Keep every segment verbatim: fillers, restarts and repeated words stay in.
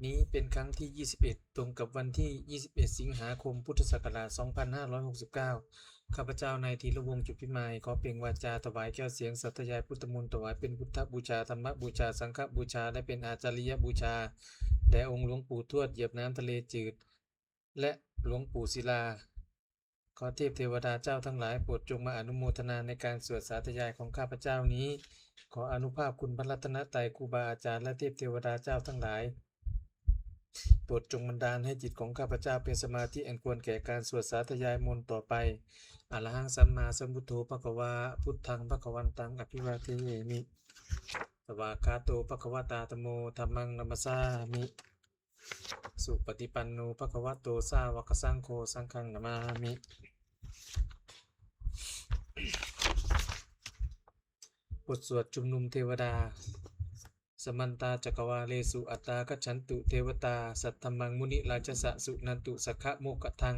นี้เป็นครั้งที่ ยี่สิบเอ็ด ตรงกับวันที่ ยี่สิบเอ็ด สิงหาคม พุทธศักราช สองพันห้าร้อยหกสิบเก้า ข้าพเจ้านายธีรวงศ์ จุดพิมาย ขอเปล่งวาจาถวายแก้วเสียงสาธยายพุทธมนต์ ถวายเป็นพุทธบูชา ธรรมบูชา สังฆบูชา และเป็นอาจาริยบูชา แด่องค์หลวงปู่ทวดเหยียบน้ำทะเลจืด และหลวงปู่ศิลา ขอเทพเทวดาเจ้าทั้งหลายโปรดจงมาอนุโมทนาในการสวดสาธยายของข้าพเจ้านี้ ขออานุภาพคุณพระรัตนตรัย ครูบาอาจารย์ และเทพเทวดาเจ้าทั้งหลาย โปรดจงบันดาลให้จิตของข้าพเจ้าเป็นสมาธิอันควรแก่การสวดสาธยายมนต์ต่อไป Arahaṃ sammāsambuddho bhagavā, buddhaṃ bhagavantaṃ abhivādemi. Svākkhāto bhagavatā dhammo, dhammaṃ namassāmi. Supaṭipanno bhagavato sāvakasaṅgho, saṅghaṃ namāmi. บทสวดชุมนุมเทวดา Samantā cakkavāḷesu atrāgacchantu devatā, saddhammaṃ munirājassa suṇantu saggamokkhadaṃ.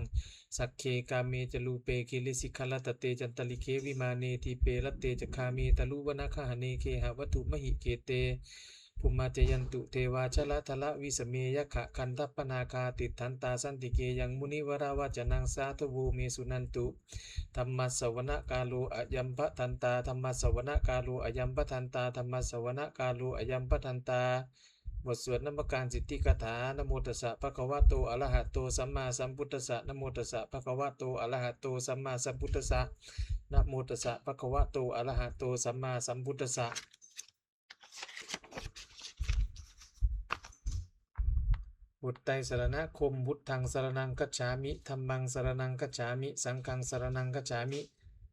Sagge kāme ca rūpe girisikharataṭe cantalikkhe vimāne, dīpe raṭṭhe ca gāme taruvanagahane gehavatthumhi khette, bhummā cāyantu devā jalathalavisame yakkhagandhabbanāgā, tiṭṭhantā santike yaṃ munivaravacanaṃ sādhavo me suṇantu. Dhammassavanakālo ayambhadantā, dhammassavanakālo ayambhadantā, dhammassavanakālo ayambhadantā. บทสวดนมการสิทธิคาถา Namo tassa bhagavato arahato sammāsambuddhassa. Namo tassa bhagavato arahato sammāsambuddhassa. Namo tassa bhagavato arahato sammāsambuddhassa. บทไตรสรณคมน์ Buddhaṃ saraṇaṃ gacchāmi, dhammaṃ saraṇaṃ gacchāmi, saṅghaṃ saraṇaṃ gacchāmi.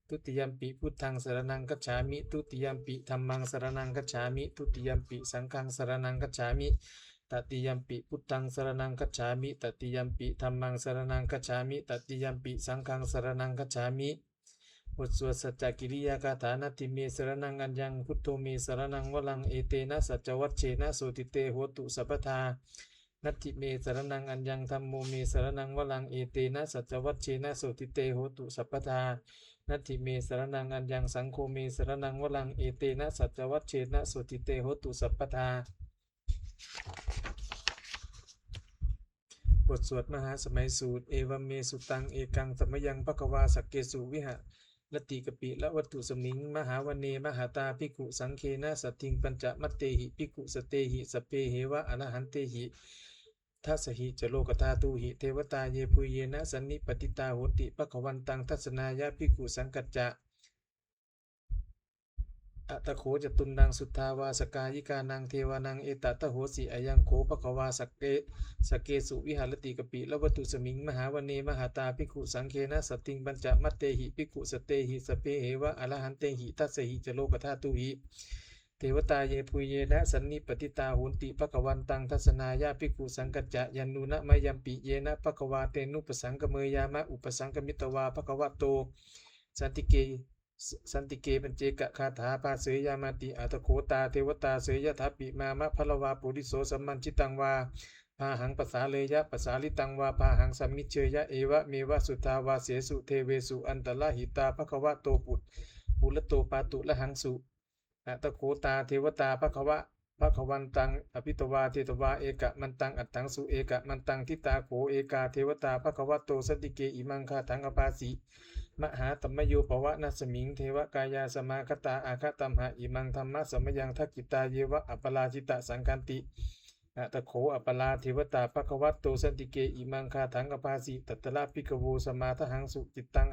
Dutiyampi buddhaṃ saraṇaṃ gacchāmi, dutiyampi dhammaṃ saraṇaṃ gacchāmi, dutiyampi saṅghaṃ saraṇaṃ gacchāmi, tatiyampi buddhaṃ saraṇaṃ gacchāmi, tatiyampi dhammaṃ saraṇaṃ gacchāmi, tatiyampi saṅghaṃ saraṇaṃ gacchāmi. บทสวดสัจจกิริยาคาถา Natthi me saraṇaṃ aññaṃ, buddho me saraṇaṃ varaṃ, etena saccavajjena sotthi te hotu sabbadā. Natthi me saraṇaṃ aññaṃ, dhammo me saraṇaṃ varaṃ, etena saccavajjena sotthi te hotu sabbadā. Natthi me saraṇaṃ aññaṃ, saṅgho me saraṇaṃ varaṃ, etena saccavajjena sotthi te hotu sabbadā. บทสวดมหาสมัยสูตร Evaṃ me sutaṃ. Ekaṃ samayaṃ bhagavā sakkesu viharati kapilavatthusmiṃ mahāvane mahatā bhikkhusaṅghena saddhiṃ pañcamattehi bhikkhusatehi sabbeheva arahantehi, dasahi ca lokadhātūhi devatā yebhuyyena sannipatitā honti bhagavantaṃ dassanāya bhikkhusaṅghañca. Atha kho catunnaṃ suddhāvāsakāyikānaṃ devānaṃ etadahosi: Ayaṃ kho bhagavā sakke, sakkesu viharati kapilavatthusmiṃ mahāvane mahatā bhikkhusaṅghena saddhiṃ pañcamattehi bhikkhusatehi sabbeheva arahantehi, dasahi ca lokadhātūhi devatā yebhuyyena sannipatitā honti bhagavantaṃ dassanāya bhikkhusaṅghañca. Yannūna mayampi yena bhagavā tenupasaṅkameyyāma, upasaṅkamitvā bhagavato santike, santike paccekagāthā bhāseyyāmāti. Atha kho tā devatā seyyathāpi nāma balavā puriso sammiñjitaṃ vā bāhaṃ pasāreyya, pasāritaṃ vā bāhaṃ sammiñjeyya, evameva suddhāvāsesu devesu antarahitā bhagavato pu-, purato pāturahaṃsu. Atha kho tā devatā bhagava, bhagavantaṃ abhivādetvā ekamantaṃ aṭṭhaṃsu. Ekamantaṃ ṭhitā kho ekā devatā bhagavato santike imaṃ gāthaṃ abhāsi: Mahāsamayo pavanasmiṃ, devakāyā samāgatā, āgatamha imaṃ dhammasamayaṃ, dakkhitāyeva aparājitasaṅghanti. Atha kho aparā devatā bhagavato santike imaṃ gāthaṃ abhāsi: Tatra bhikkhavo samādahaṃsu, cittaṃ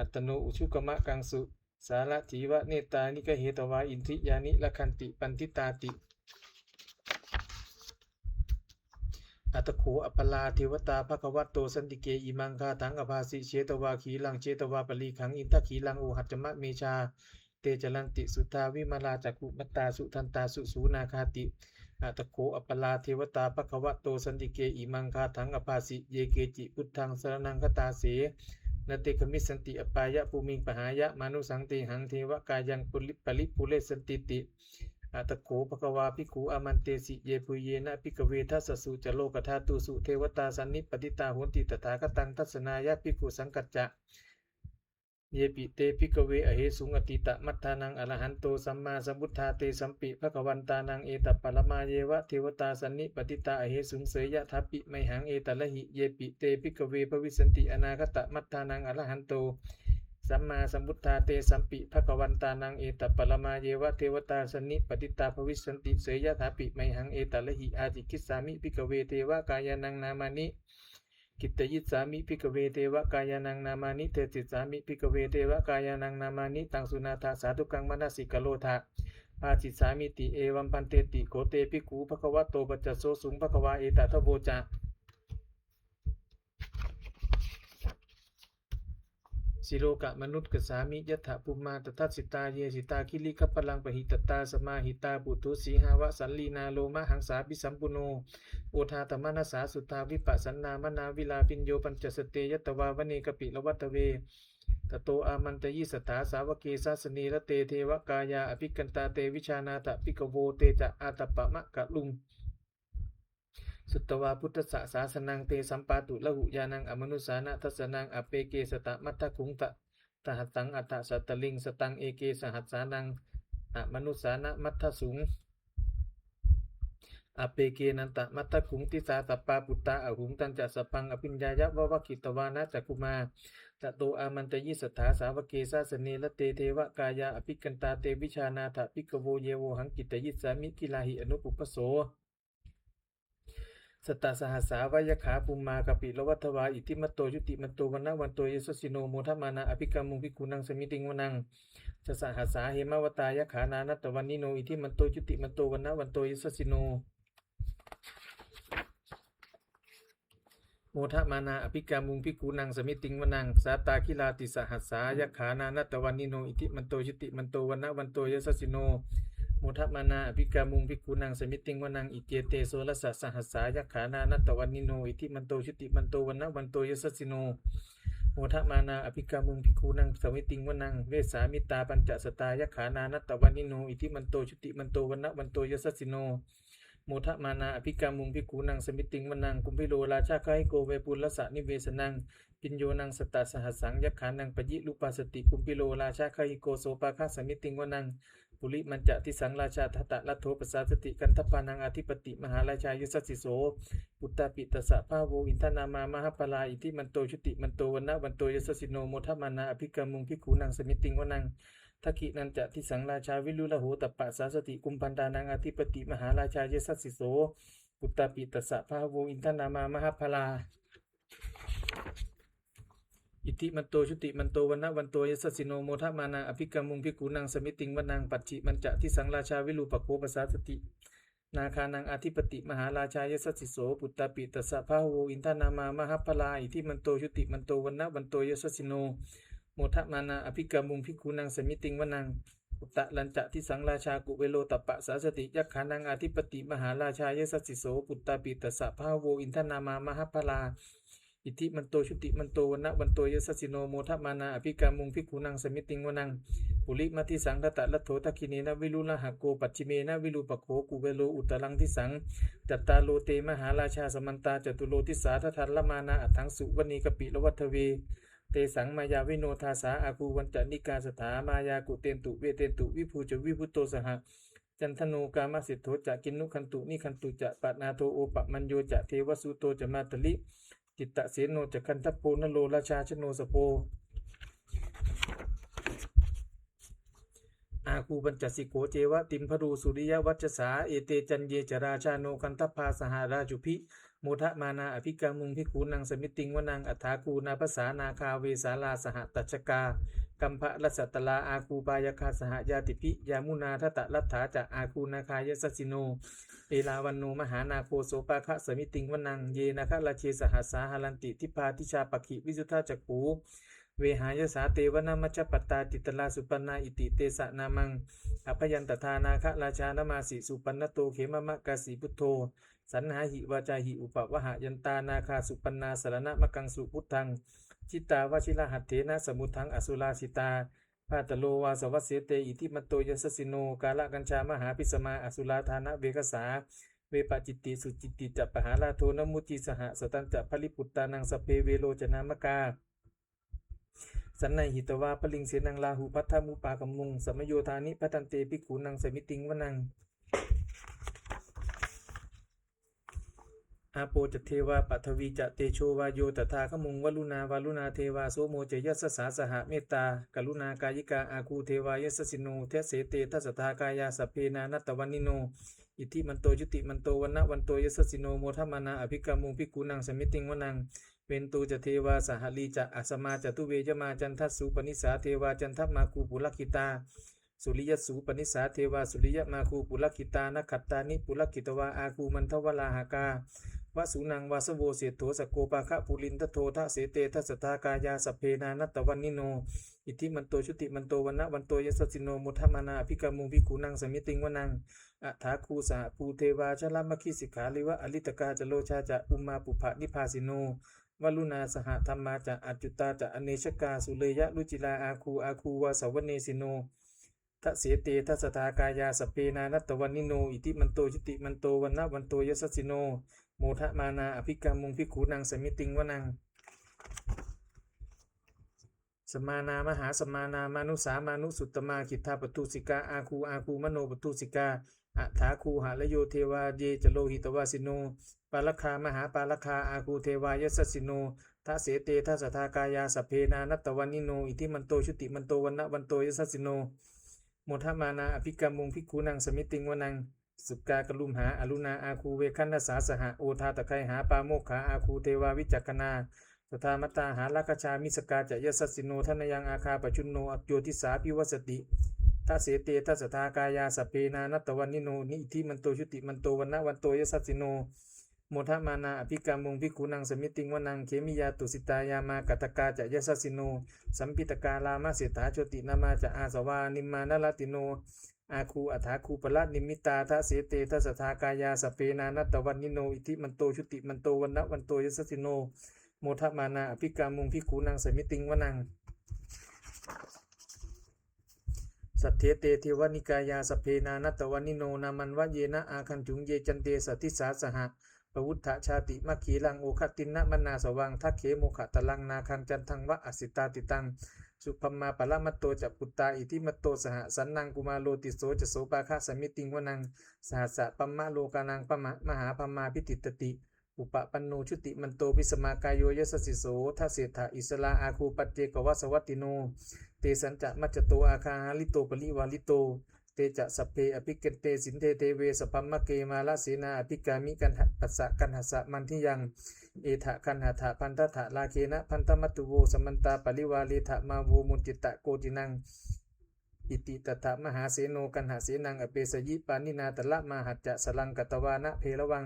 attano ujukamakaṃsu, sārathīva nettāni gahetvā, indriyāni rakkhanti paṇḍitāti. Atha kho aparā devatā bhagavato santike imaṃ gāthaṃ abhāsi: Chetvā khīlaṃ chetvā palighaṃ, indakhīlaṃ ohaccamanejā, te caranti suddhā vimalā, cakkhumatā sudantā susunāgāti. Atha kho aparā devatā bhagavato santike imaṃ gāthaṃ abhāsi: Ye keci buddhaṃ saraṇaṃ gatāse, na te gamissanti apāyabhūmiṃ, pahāya mānusaṃ dehaṃ, devakāyaṃ puri-, paripūressantīti. Atha kho bhagavā bhikkhū āmantesi: Yebhuyyena bhikkhave dasasu ca lokadhātūsu devatā sannipatitā honti tathāgataṃ dassanāya bhikkhusaṅghañca. Yepi te bhikkhave ahesuṃ atītamaddhānaṃ arahanto sammāsambuddhā, tesampi bhagavantānaṃ etaparamāyeva devatā sannipatitā ahesuṃ, seyyathāpi mayhaṃ etarahi. Yepi te bhikkhave bhavissanti anāgatamaddhānaṃ arahanto sammāsambuddhā, tesampi bhagavantānaṃ etaparamāyeva devatā sannipatitā bhavissanti, seyyathāpi mayhaṃ etarahi. Ācikkhissāmi bhikkhave devakāyānaṃ nāmāni, kittayissāmi bhikkhave devakāyānaṃ nāmāni, desissāmi bhikkhave devakāyānaṃ nāmāni, taṃ suṇātha sādhukaṃ manasikarotha bhāsissāmīti. Evaṃ bhanteti kho te bhikkhū bhagavato paccassosuṃ. Bhagavā etadavoca: Silokamanukassāmi, yattha bhummā tadassitā; ye sitā girigabbharaṃ, pahitattā samāhitā. Puthū sīhāva sallīnā, lomahaṃsābhisambhuno; odātamanasā suddhā, vippasannamanāvilā. Bhiyyo pañcasate ñatvā, vane kāpilavatthave; tato āmantayi satthā, sāvake sāsane rate. Devakāyā abhikkantā, te vijānātha bhikkhavo; te ca ātappamakaruṃ, sutvā buddhassa sāsanaṃ. Tesampāturahu ñāṇaṃ, amanussāna dassanaṃ; appeke satamaddakkhuṃ, sa- sahassaṃ atha sattariṃ. Sataṃ eke sahassānaṃ, amanussāna maddasuṃ; appekenantamaddakkhuṃ, disā sabbā phuṭā ahuṃ. Tañca sabbaṃ abhiññāya, vavakkhitvāna cakkhumā; tato āmantayi satthā, sāvake sāsane rate. Devakāyā abhikkantā, te vijānātha bhikkhavo; ye vohaṃ kittayissāmi, girāhi anupubbaso. Sattasahassā va yakkhā, bhummā kāpilavatthavā; iddhimanto jutimanto, vaṇṇavanto yasassino; modamānā abhikkāmuṃ, bhikkhūnaṃ samitiṃ vanaṃ. Chasahassā hemavatā, yakkhā nānattavaṇṇino; iddhimanto jutimanto, vaṇṇavanto yasassino; modamānā abhikkāmuṃ, bhikkhūnaṃ samitiṃ vanaṃ. Sātāgirā tisahassā, yakkhā nānattavaṇṇino; iddhimanto jutimanto, vaṇṇavanto yasassino; modamānā abhikkāmuṃ, bhikkhūnaṃ samitiṃ vanaṃ. Iccete soḷasasahassā, yakkhā nānattavaṇṇino; iddhimanto jutimanto, vaṇṇavanto yasassino; modamānā abhikkāmuṃ, bhikkhūnaṃ samitiṃ vanaṃ. Vessāmittā pañcasatā, yakkhā nānattavaṇṇino; iddhimanto jutimanto, vaṇṇavanto yasassino; modamānā abhikkāmuṃ, bhikkhūnaṃ samitiṃ vanaṃ. Kumbhīro rājagahiko, vepullassa nivesanaṃ; bhiyyo naṃ satasahassaṃ, yakkhānaṃ payirupāsati. Kumbhīro rājagahiko, sopāga samitiṃ vanaṃ. Purimañca disaṃ rājā, dhataraṭṭho pasāsati; gandhabbānaṃ ādhipati, mahārājā yasassi so. Puttāpi tassa bahavo, indanāmā mahabbalā; iddhimanto jutimanto, vaṇṇavanto yasassino; modamānā abhikkāmuṃ, bhikkhūnaṃ samitiṃ vanaṃ. Dakkhiṇañca disaṃ rājā, virūḷho tappasāsati; kumbhaṇḍānaṃ ādhipati, mahārājā yasassi so. Puttāpi tassa bahavo, indanāmā mahabbalā; iddhimanto jutimanto, vaṇṇavanto yasassino; modamānā abhikkāmuṃ, bhikkhūnaṃ samitiṃ vanaṃ. Pacchimañca disaṃ rājā, virūpakkho pasāsati; nāgānaṃ ādhipati, mahārājā yasassi so. Puttāpi tassa bahavo, indanāmā mahabbalā; iddhimanto jutimanto, vaṇṇavanto yasassino; modamānā abhikkāmuṃ, bhikkhūnaṃ samitiṃ vanaṃ. Uttarañca disaṃ rājā, kuvero tappasāsati; yakkhānaṃ ādhipati, mahārājā yasassi so. Puttāpi tassa bahavo, indanāmā mahabbalā; iddhimanto jutimanto, vaṇṇavanto yasassino; modamānā abhikkāmuṃ, bhikkhūnaṃ samitiṃ vanaṃ. Purimaṃ disaṃ dhataraṭṭho, dakkhiṇena virūḷhako; pacchimena virūpakkho, kuvero uttaraṃ disaṃ. Cattāro te mahārājā, samantā caturo disā; daddallamānā aṭṭhaṃsu, vane kāpilavatthavē. Tesaṃ māyāvino dāsā, āgū vañcanikā saṭhā; māyā kuṭeṇḍu veṭeṇḍu, viṭū ca viṭuṭo saha. Candano kāmaseṭṭho ca, kinnughaṇḍu nighaṇḍu ca; panādo opamañño ca, devasūto ca mātali. Cittaseno ca gandhabbo, naḷo rājā janosabho. Āgū pañcasikho ceva, timbarū suriyavacchasā; ete caññe ca rājāno, gandhabbā saha rājubhi. Modamānā abhikkāmuṃ, bhikkhūnaṃ samitiṃ vanaṃ. Athāgū nābhasā nāgā, vesālā sahatacchakā; kambalassatarā āgū, pāyāgā saha ñātibhi. Yāmunā dhataraṭṭhā ca, āgū nāgā yasassino; erāvaṇo mahānāgo, sopāga samitiṃ vanaṃ. Ye nāgarāje sahasā haranti, dibbā dijā pakkhi visuddhacakkhū; vehāyasā te vanamajjhapattā, citrā supaṇṇā iti tesa nāmaṃ. Abhayantadā nāgarājānamāsi, supaṇṇato khemamakāsi buddho. Saṇhāhi vācāhi upavhayantā, nāgā supaṇṇā saraṇamakaṃsu buddhaṃ. Jitā vajirahatthena, samuddaṃ asurā sitā; bhātaro vāsavassete, iddhimanto yasassino. Kālakañjā mahābhismā, asurā dānaveghasā; vepacitti sucitti ca, pahārādo namucī saha. Satañca baliputtānaṃ, sabbe verocanāmakā; Sannayhitvā baliṃ senaṃ rāhubhaddamupāgamuṃ, samayodāni bhaddante bhikkhūnaṃ samitiṃ vanaṃ. Āpo ca devā paṭhavī ca tejo vāyo tadāgamuṃ, varuṇā vāruṇā devā somo ca yasasā saha, mettā karuṇākāyikā āgū devā yasassino. Dasete dasadhā kāyā sabbe nānattavaṇṇino, iddhimanto jutimanto vaṇṇavanto yasassino, modamānā abhikkāmuṃ bhikkhūnaṃ samitiṃ vanaṃ. Veṇḍū ca devā sahalī ca asamā ca duve yamā, candassūpanisā devā candamāgū purakkhitā, suriyassūpanisā devā suriyamāgū purakkhitā, nakkhattāni purakkhitvā āgū mandavalāhakā, vasūnaṃ vāsavo seṭṭho sakkopāga purindado. Dasete dasadhā kāyā sabbe nānattavaṇṇino, iddhimanto jutimanto vaṇṇavanto yasassino, modamānā abhikkāmuṃ bhikkhūnaṃ samitiṃ vanaṃ. Athāgū sahabhū devā jalamaggisikhāriva, ariṭṭhakā ca rojā ca ummāpupphanibhāsino, varuṇā sahadhammā ca accutā ca anejakā, sūleyyarucirā āgū āgū vāsavanesino. Dasete dasadhā kāyā sabbe nānattavaṇṇino, iddhimanto jutimanto vaṇṇavanto yasassino, modamānā abhikkāmuṃ bhikkhūnaṃ samitiṃ vanaṃ. Samānā mahāsamānā mānusā mānusuttamā, khiḍḍāpadūsikā āgū āgū manopadūsikā, athāgū harayo devā ye ca lohitavāsino, pāragā mahāpāragā āgū devā yasassino. Dasete dasadhā kāyā sabbe nānattavaṇṇino, iddhimanto jutimanto vaṇṇavanto yasassino, modamānā abhikkāmuṃ bhikkhūnaṃ samitiṃ vanaṃ. Sukkā karumhā aruṇā āgū veghanasā saha, odātagayhā pāmokkhā āgū devā vicakkhaṇā, sadāmattā hāragajā missakā ca yasassino, thanayaṃ āgā pajjunno yo disā abhivassati. Dasete dasadhā kāyā sabbe nānattavaṇṇino, iddhimanto jutimanto vaṇṇavanto yasassino, modamānā abhikkāmuṃ bhikkhūnaṃ samitiṃ vanaṃ. Khemiyā tusitā yāmā kaṭṭhakā ca yasassino, lambitakā lāmaseṭṭhā jotināmā ca āsavā, nimmānaratino āgū athāgū paranimmitā. Dasete dasadhā kāyā sabbe nānattavaṇṇino, iddhimanto jutimanto vaṇṇavanto yasassino, modamānā abhikkāmuṃ bhikkhūnaṃ samitiṃ vanaṃ. Saṭṭhete devanikāyā sabbe nānattavaṇṇino, nāmanvayena āgañchuṃ ye caññe sadisā saha, pavutthajātimakkhīlaṃ oghatiṇṇamanāsavaṃ, dakkhemoghataraṃ nāgaṃ candaṃva asitātitaṃ. Subrahmā paramatto ca puttā iddhimato saha, sanaṅkumāro tisso ca sopāga samitiṃ vanaṃ. Sahassabrahmalokānaṃ brahmamahābrahmābhitiṭṭhati, upapanno jutimanto bhismākāyo yasassi so. Dasettha issarā āgū paccekavasavattino, tesañca majjhato āgā hārito parivārito. Te ca sabbe abhikkante sinde deve sabrahmake, mārasenā abhikkāmi kaṇhassa kaṇhassa mandiyaṃ. Etha gaṇhatha bandhatha rāgena bandhamatthu vo, samantā parivāretha mā vo muñcittha koci naṃ. Iti tattha mahāseno kaṇhasenaṃ apesayi, pāṇinā talamāhacca saraṃ katvāna bheravaṃ.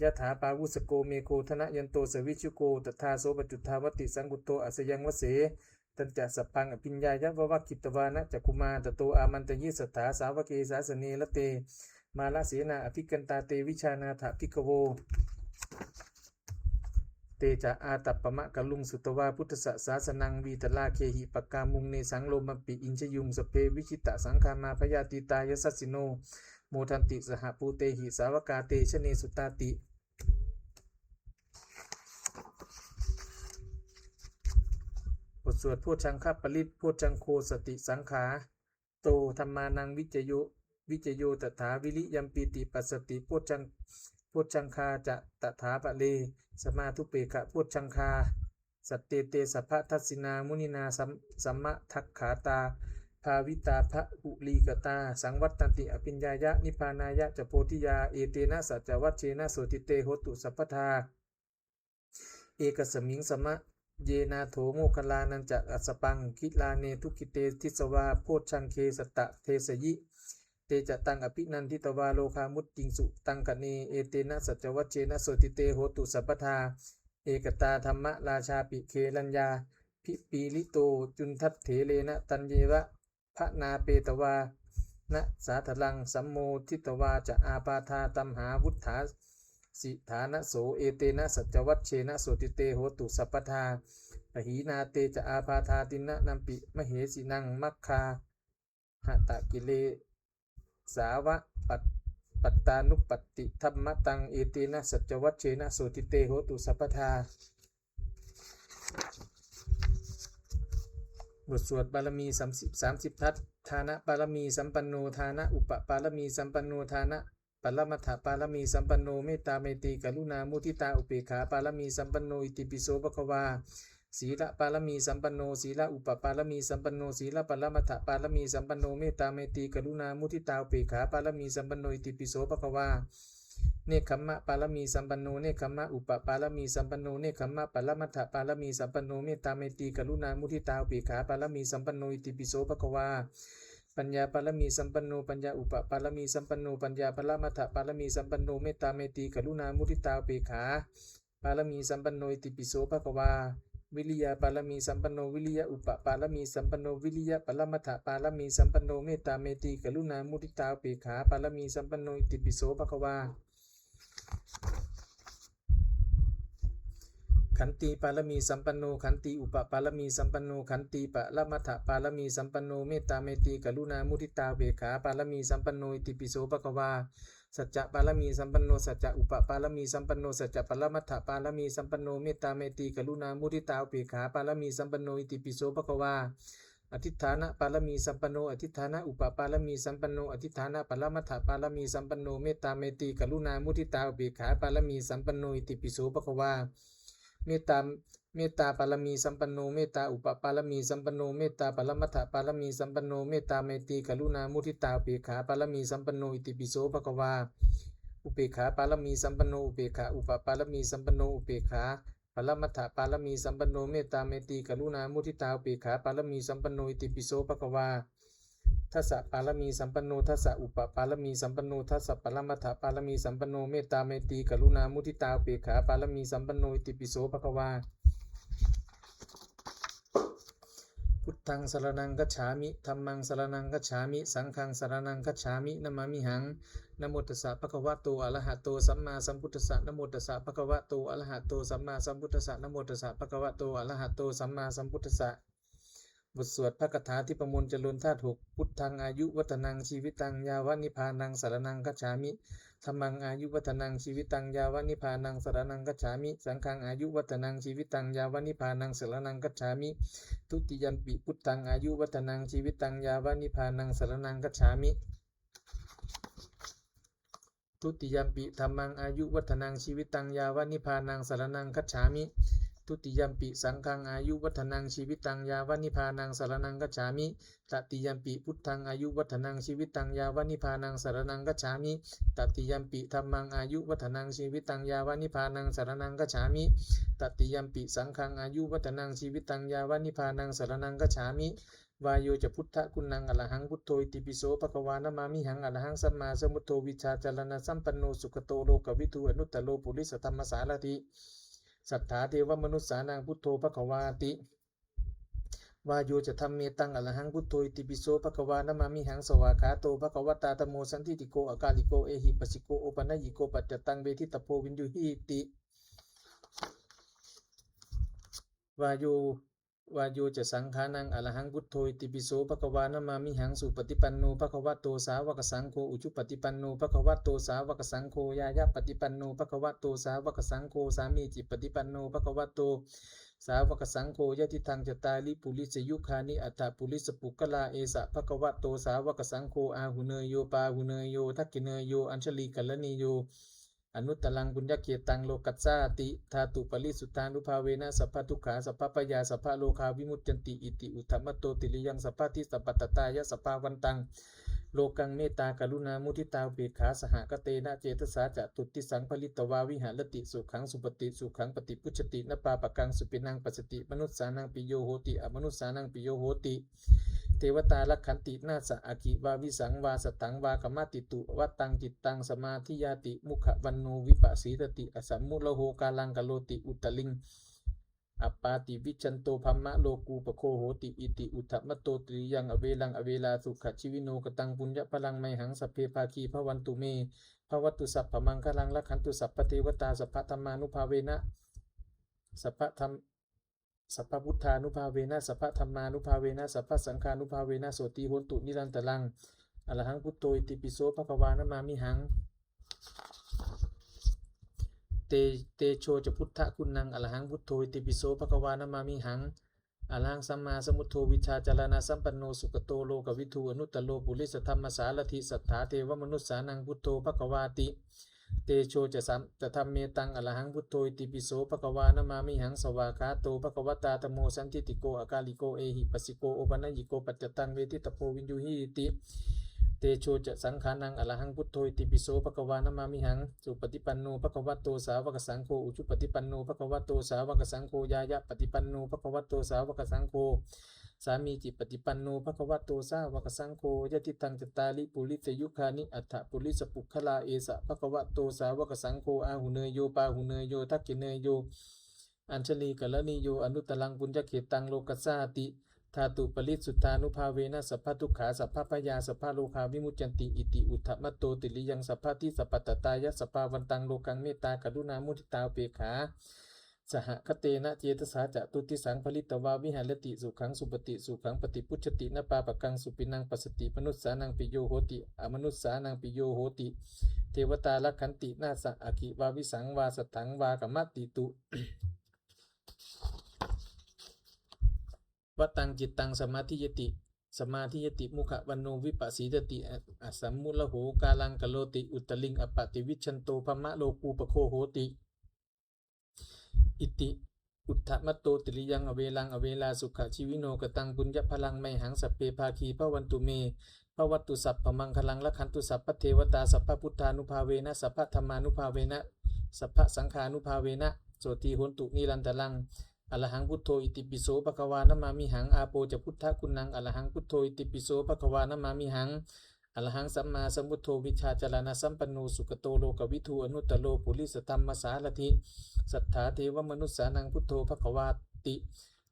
Yathā pāvussako megho thanayanto savijjuko, tadā so paccudāvatti saṅkuddho asayaṃvase. Tañca sabbaṃ abhiññāya vavakkhitvāna cakkhumā, tato āmantayi satthā sāvake sāsane rate. Mārasenā abhikkantā te vijānātha bhikkhavo. Te ca ātappamakaruṃ sutvā buddhassa sāsanaṃ, vītarāgehi pakkāmuṃ nesaṃ lomampi iñjayuṃ. Sabbe vijitasaṅgāmā bhayātītā yasassino, modanti saha bhūtehi sāvakā te janesutāti. บทสวดโพชฌังคปริตร Bojjhaṅgo satisaṅkhā to dhammānaṃ vicayo, vicayo tathā, viriyampīti passaddhi bojjhaṅ-, bojjhaṅgā ca tathāpare, samādhupekkhabojjhaṅgā. Sattete sabbadassinā muninā sam-, sammadakkhātā, bhāvitā bahulīkatā, saṃvattanti abhiññāya nibbānāya ca bodhiyā. Etena saccavajjena sotthi te hotu sabbadā. Ekasmiṃ samaye nātho moggallānañca kassapaṃ, gilāne dukkhite disvā bojjhaṅge satta desayi. Te ca taṃ abhinanditvā rogā mucciṃsu taṅkhaṇe. Etena saccavajjena sotthi te hotu sabbadā. Ekadā dhammarājāpi gelaññā pipīlito cundattherena, taññeva bhaṇāpetvāna sādaraṃ, sammoditvā ca ābādhā tamhā vuṭṭhāsi ṭhānaso. Etena saccavajjena sotthi te hotu sabbadā. Pahīnā te ca ābādhā tiṇṇannampi mahesinaṃ, maggāhatakilesāva pat-, pattānuppattidhammataṃ. Etena saccavajjena sotthi te hotu sabbadā. บทสวดบารมีสามสิบ สามสิบทัศน์ ทานบารมีสัมปันโน ทานอุปปารมีสัมปันโน ทานปรมัตถปารมีสัมปันโน เมตตาเมตรีกรุณามุทิตาอุเบกขาปารมีสัมปันโน อิติปิโสภะคะวา ศีลปารมีสัมปันโน ศีลอุปปารมีสัมปันโน ศีลปรมัตถปารมีสัมปันโน เมตตาเมตรีกรุณามุทิตาอุเบกขาปารมีสัมปันโน อิติปิโสภะคะวา เนกขัมมะปารมีสัมปันโน เนกขัมมะอุปปารมีสัมปันโน เนกขัมมะปรมัตถปารมีสัมปันโน เมตตาเมตรีกรุณามุทิตาอุเบกขาปารมีสัมปันโน อิติปิโสภะคะวา ปัญญาปารมีสัมปันโน ปัญญาอุปปารมีสัมปันโน ปัญญาปรมัตถปารมีสัมปันโน เมตตาเมตรีกรุณามุทิตาอุเบกขาปารมีสัมปันโน อิติปิโสภะคะวา วิริยะปารมีสัมปันโน วิริยะอุปปารมีสัมปันโน วิริยะปรมัตถปารมีสัมปันโน เมตตาเมตรีกรุณามุทิตาอุเบกขาปารมีสัมปันโน อิติปิโสภะคะวา ขันติปารมีสัมปันโน ขันติอุปปารมีสัมปันโน ขันติปรมัตถปารมีสัมปันโน เมตตาเมตรีกรุณามุทิตาอุเบกขาปารมีสัมปันโน อิติปิโสภะคะวา สัจจะปารมีสัมปันโน สัจจะอุปปารมีสัมปันโน สัจจะปรมัตถปารมีสัมปันโน เมตตาเมตรีกรุณามุทิตาอุเบกขาปารมีสัมปันโน อิติปิโสภะคะวา อธิฏฐานปารมีสัมปันโน อธิฏฐานอุปปารมีสัมปันโน อธิฏฐานปรมัตถปารมีสัมปันโน เมตตาเมตรีกรุณามุทิตาอุเบกขาปารมีสัมปันโน อิติปิโสภะคะวา เมตตา เมตตาปารมีสัมปันโน เมตตาอุปปารมีสัมปันโน เมตตาปรมัตถปารมีสัมปันโน เมตตาเมตรีกรุณามุทิตาอุเบกขาปารมีสัมปันโน อิติปิโสภะคะวา อุเบกขาปารมีสัมปันโน อุเบกขาอุปปารมีสัมปันโน อุเบกขาปรมัตถปารมีสัมปันโน เมตตาเมตรีกรุณามุทิตาอุเบกขาปารมีสัมปันโน อิติปิโสภะคะวา ทัสสะปารมีสัมปันโน ทัสสะอุปปารมีสัมปันโน ทัสสะปรมัตถปารมีสัมปันโน เมตตาเมตรีกรุณามุทิตาอุเบกขาปารมีสัมปันโน อิติปิโสภะคะวา พุทธังสรณังคัจฉามิ ธัมมังสรณังคัจฉามิ สังฆังสรณังคัจฉามิ namāmihaṃ. Namo tassa bhagavato arahato sammāsambuddhassa. Namo tassa bhagavato arahato sammāsambuddhassa. Namo tassa bhagavato arahato sammāsambuddhassa. บทสวดพระคาถาทิพมนต์เจริญธาตุหก Buddhaṃ āyuvaḍḍhanaṃ jīvitaṃ yāva nibbānaṃ saraṇaṃ gacchāmi. Dhammaṃ āyuvaḍḍhanaṃ jīvitaṃ yāva nibbānaṃ saraṇaṃ gacchāmi. Saṅghaṃ āyuvaḍḍhanaṃ jīvitaṃ yāva nibbānaṃ saraṇaṃ gacchāmi. Dutiyampi buddhaṃ āyuvaḍḍhanaṃ jīvitaṃ yāva nibbānaṃ saraṇaṃ gacchāmi. Dutiyampi dhammaṃ āyuvaḍḍhanaṃ jīvitaṃ yāva nibbānaṃ saraṇaṃ gacchāmi. Dutiyampi saṅghaṃ āyuvaḍḍhanaṃ jīvitaṃ yāva nibbānaṃ saraṇaṃ gacchāmi. Tatiyampi buddhaṃ āyuvaḍḍhanaṃ jīvitaṃ yāva nibbānaṃ saraṇaṃ gacchāmi. Tatiyampi dhammaṃ āyuvaḍḍhanaṃ jīvitaṃ yāva nibbānaṃ saraṇaṃ gacchāmi. Tatiyampi saṅghaṃ āyuvaḍḍhanaṃ jīvitaṃ yāva nibbānaṃ saraṇaṃ gacchāmi. Vāyo ca buddhaguṇaṃ arahaṃ buddho itipi so bhagavā namāmihaṃ. Arahaṃ sammāsambuddho vijjācaraṇasampanno sugato lokavidū anuttaro purisadammasārathi satthā devamanussānaṃ buddho bhagavāti. Vāyo ca dhammetaṃ arahaṃ buddho itipi so bhagavā namāmihaṃ. Svākkhāto bhagavatā dhammo sandiṭṭhiko akāliko ehipassiko opanayiko paccattaṃ veditabbo viññūhīti. Vāyo vāyo ca saṅghānaṃ arahaṃ buddho itipi so bhagavā namāmihaṃ. Supaṭipanno bhagavato sāvakasaṅgho, ujupaṭipanno bhagavato sāvakasaṅgho, ñāyapaṭipanno bhagavato sāvakasaṅgho, sāmīcipaṭipanno bhagavato sāvakasaṅgho, yadidaṃ cattāri purisayugāni aṭṭha purisapuggalā, esa bhagavato sāvakasaṅgho, āhuneyyo pāhuneyyo dakkhiṇeyyo añjalikaraṇīyo anuttaraṃ puññakkhettaṃ lokassāti. Dhātuparisuddhānubhāvena sabbadukkhā sabbabhayā sabbarogā vimuccanti. Iti uddhamadho tiriyaṃ sabbadhi sabbattatāya sabbāvantaṃ lokaṃ mettā karuṇā muditā upekkhā sahagatena cetasā catuddisaṃ pharitvā viharati. Sukhaṃ supati, sukhaṃ paṭibujjhati, na pāpakaṃ supinaṃ passati, manussānaṃ piyo hoti, amanussānaṃ piyo hoti, devatā rakkhanti, nāssa aggi vā visaṃ vā satthaṃ vā kamati, tuvaṭaṃ cittaṃ samādhiyati, mukhavaṇṇo vippasīdati, asammūḷho kālaṃ karoti, uttariṃ appaṭivijjhanto brahmalokūpago hoti. Iti uddhamadho tiriyaṃ averaṃ averā sukhajīvino. Kataṃ puññaphalaṃ mayhaṃ sabbe bhāgī bhavantu me. Bhavatu sabbamaṅgalaṃ, rakkhantu sabbadevatā, sabbadhammānubhāvena, sabbadham-, sabbabuddhānubhāvena, sabbadhammānubhāvena, sabbasaṅghānubhāvena, sotthī hontu nirantaraṃ. Arahaṃ buddho itipi so bhagavā namāmihaṃ. Te, tejo ca buddhaguṇaṃ arahaṃ buddho itipi so bhagavā namāmihaṃ. arahaṃ sammāsambuddho vijjācaraṇasampanno sugato lokavidū anuttaro purisadammasārathi satthā devamanussānaṃ buddho bhagavāti. Tejo ca sam- ca dhammetaṃ arahaṃ buddho itipi so bhagavā namāmihaṃ. Svākkhāto bhagavatā dhammo sandiṭṭhiko akāliko ehipassiko opanayiko paccattaṃ veditabbo viññūhīti. Tejo ca saṅghānaṃ arahaṃ buddho itipi so bhagavā namāmihaṃ. Supaṭipanno bhagavato sāvakasaṅgho, ujupaṭipanno bhagavato sāvakasaṅgho, ñāyapaṭipanno bhagavato sāvakasaṅgho, sāmīcipaṭipanno bhagavato sāvakasaṅgho, yadidaṃ cattāri purisayugāni aṭṭha purisapuggalā, esa bhagavato sāvakasaṅgho, āhuneyyo pāhuneyyo dakkhiṇeyyo añjalikaraṇīyo anuttaraṃ puññakkhettaṃ lokassāti. Dhātuparisuddhānubhāvena sabbadukkhā sabbabhayā sabbarogā vimuccanti. Iti uddhamaddo tiriyaṃ sabbadhi sabbattatāya sabbāvantaṃ lokaṃ mettā karuṇā muditā upekkhā sahagatena cetasā catuddisaṃ pharitvā viharati. Sukhaṃ supati, sukhaṃ paṭibujjhati, na pāpakaṃ supinaṃ passati, manussānaṃ piyo hoti, amanussānaṃ piyo hoti, devatā rakkhanti, nāssa aggi vā visaṃ vā satthaṃ vā kamatitu. Vataṃ cittaṃ samādhiyati, samādhiyati, mukhavaṇṇo vippasīdati, asammūḷho kālaṃ karoti, uttariṃ appaṭivijjhanto brahmalokūpago hoti. Iti uddhamaddo tiriyaṃ averaṃ averā sukhajīvino kataṃ puññaphalaṃ mayhaṃ sabbe bhāgī bhavantu me. Bhavatu sabbamaṅgalaṃ, rakkhantu sabbadevatā, sabbabuddhānubhāvena sabbadhammānubhāvena sabbasaṅghānubhāvena sotthī hontu nirantaraṃ. Arahaṃ buddho itipi so bhagavā namāmihaṃ. Āpo ca buddhaguṇaṃ, arahaṃ buddho itipi so bhagavā namāmihaṃ. Arahaṃ sammāsambuddho vijjācaraṇasampanno sugato lokavidū anuttaro purisadammasārathi satthā devamanussānaṃ buddho bhagavāti.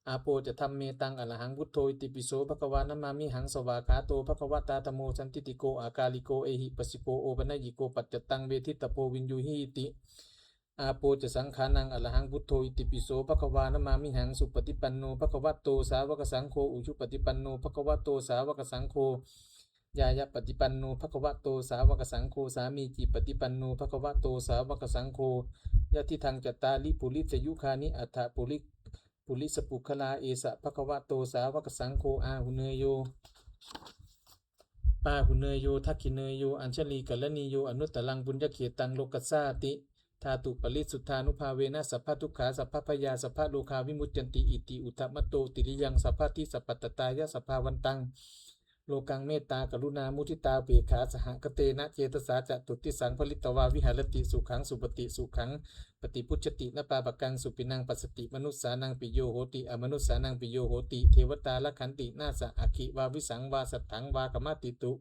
Āpo ca dhammetaṃ, arahaṃ buddho itipi so bhagavā namāmihaṃ. Svākkhāto bhagavatā dhammo sandiṭṭhiko akāliko ehipassiko opanayiko paccattaṃ veditabbo viññūhīti. Āpo ca saṅghānaṃ, arahaṃ buddho itipi so bhagavā namāmihaṃ. Supaṭipanno bhagavato sāvakasaṅgho, ujupaṭipanno bhagavato sāvakasaṅgho, ñāyapaṭipanno bhagavato sāvakasaṅgho, sāmīcipaṭipanno bhagavato sāvakasaṅgho, yadidaṃ cattāri purisayugāni aṭṭha puri purisapuggalā, esa bhagavato sāvakasaṅgho, āhuneyyo pāhuneyyo dakkhiṇeyyo añjalikaraṇīyo anuttaraṃ puññakkhettaṃ lokassāti. Dhātuparisuddhānubhāvena sabbadukkhā sabbabhayā sabbarogā vimuccanti. Iti uddhamaddo tiriyaṃ sabbadhi sabbattatāya sabbāvantaṃ lokaṃ mettā karuṇā muditā upekkhā sahagatena cetasā catuddisaṃ pharitvā viharati. Sukhaṃ supati, sukhaṃ paṭibujjhati, na pāpakaṃ supinaṃ passati, manussānaṃ piyo hoti, amanussānaṃ piyo hoti, devatā rakkhanti, nāssa aggi vā visaṃ vā satthaṃ vā kamatitu.